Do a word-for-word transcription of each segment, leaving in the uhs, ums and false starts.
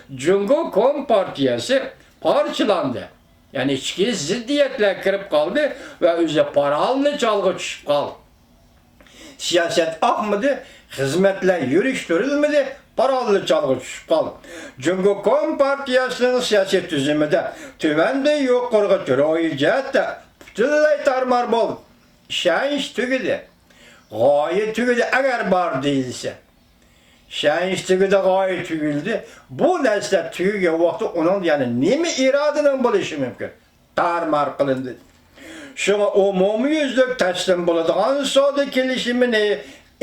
جۇڭگو كومپارتىيەسى پارچىلاندى. يەنى ئىچكى زىددىيەتلەر كىرىپ قالدى ۋە ئۆزى پاراللېل چالغا چۈشۈپ قالدى. سىياسەت ئاقمىدى، خىزمەتلەر يۈرۈشتۈرۈلمىدى، پاراللېل چالغا چۈشۈپ قالدى. جۇڭگو كومپارتىيەسىنىڭ سىياسىي تۈزۈمىدە تۆۋەندىن يۇقىرىغىچە روھىي جەھەتتە پۈتۈنلەي تارمار بولدى. ئىشەنچ تۈگىدى. غايە تۈگىدى، ئەگەر بار دېيىلسە. ئىشەنچ تۈگىدى، غايە تۈگىدى. بۇ نەرسىلەر تۈگىگەن ۋاقىتتا ئۇنىڭدا يەنە نېمە ئىرادىنىڭ بولۇشى مۇمكىن؟ تارمار قىلىندى. شۇڭا ئومۇميۈزلۈك تەسلىم بولىدىغان سودا كېلىشىمىنى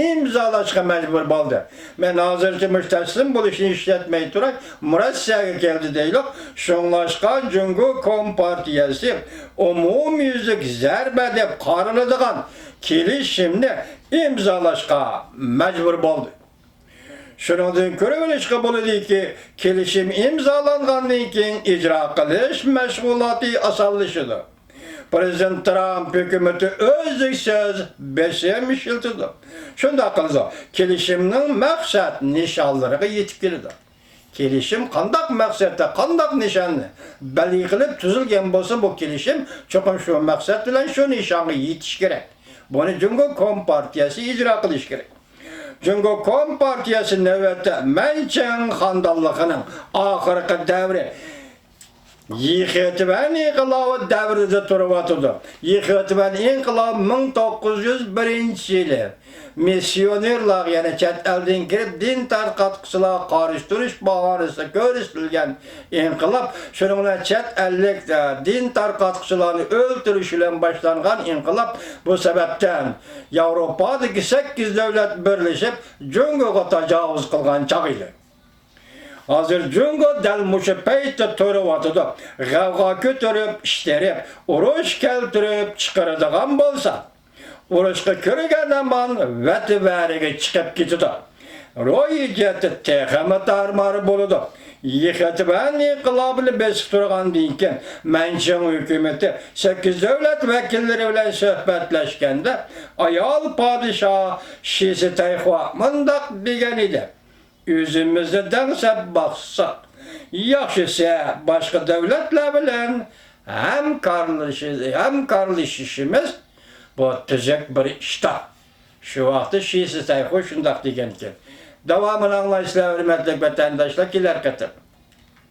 ئىمزالاشقا مەجبۇر بولدى. مەن ھازىرچە مۇشۇ تەسلىم بولۇشنى ئىشلەتمەي تۇراي، مۇرەسسەگە كەلدى دەيلۇق. شۇڭلاشقا جۇڭگو كومپارتىيەسى ئومۇميۈزلۈك زەربە دەپ قارىلىدىغان كېلىشىمنى ئىمزالاشقا مەجبۇر بولدى. شۇنىڭدىن كۆرۈۋېلىشقا بولىدۇكى، كېلىشىم ئىمزالانغاندىن كېيىن ئىجرا قىلىش مەشغۇلاتى ئاسانلىشىدۇ. پىرېزىدېنت ترامپ ھۆكۈمىتى ئۈزلۈكسىز بېسىم ئىشلىتىدۇ. شۇنداق قىلىدۇ، كېلىشىمنىڭ مەقسەت نىشانلىرىغا يېتىپ كېلىدۇ. كېلىشىم قانداق مەقسەتتە، قانداق نىشاننى بەلگە قىلىپ تۈزۈلگەن بولسا، بۇ كېلىشىم چوقۇم شۇ مەقسەت بىلەن شۇ نىشانغا يېتىش كېرەك. بۇنى جۇڭگو كومپارتىيەسى ئىجرا قىلىشى كېرەك. جۇڭگو كومپارتىيەسى نۆۋەتتە مەنچىڭ خاندانلىقىنىڭ ئاخىرقى دەۋرى، يىخېتىۋەن ئىنقىلابى دەۋرىدە تۇرۇۋاتىدۇ. يىخېتىۋەن ئىنقىلابى مىڭ توققۇز يۈز بىرىنچى يىلى مىسسىيونېرلارغا، يەنى چەت ئەلدىن كېلىپ دىن تارقاتقۇچىلارغا قارشى تۇرۇش باھانىسىدا كۆرسىتىلگەن ئىنقىلاب، شۇنىڭ بىلەن چەت ئەللىك، ئە، دىن تارقاتقۇچىلارنى ئۆلتۈرۈش بىلەن باشلانغان ئىنقىلاب. بۇ سەۋەبتىن ياۋروپادىكى سەككىز دۆلەت بىرلىشىپ جۇڭگوغا تاجاۋۇز قىلغان چاغ ئىدى. ھازىر جۇڭگو دەل مۇشۇ پەيتتە تۇرۇۋاتىدۇ. غەۋغا كۆتۈرۈپ، ئىش تېرىپ، ئۇرۇش كەلتۈرۈپ چىقىرىدىغان بولسا، ئۇرۇشقا كىرگەن ھامان ۋەتىۋەرىگە چىقىپ كېتىدۇ. روھىي جەھەتتە تېخىمۇ تارمار بولىدۇ. يىخېتىۋەن ئىنقىلابىنى بېسىپ تۇرغاندىن كېيىن، مەنچىڭ ھۆكۈمىتى سەككىز دۆلەت ۋەكىللىرى بىلەن سۆھبەتلەشكەندە، ئايال پادىشاھ شى سىتەيخۇا مۇنداق دېگەن ئىدى. ئۆزىمىزنى دەڭسەپ باقساق، ياخشىسى باشقا دۆلەتلەر بىلەن ھەمكارلىشى-، ھەمكارلىشىشىمىز، بۇ تۈزۈك بىر ئىشتا. شۇ ۋاقىتتا شى سىتەيخۇ شۇنداق دېگەنكەن. داۋامىنى ئاڭلايسىلەر، ھۆرمەتلىك ۋەتەنداشلار، كېلەر قېتىم.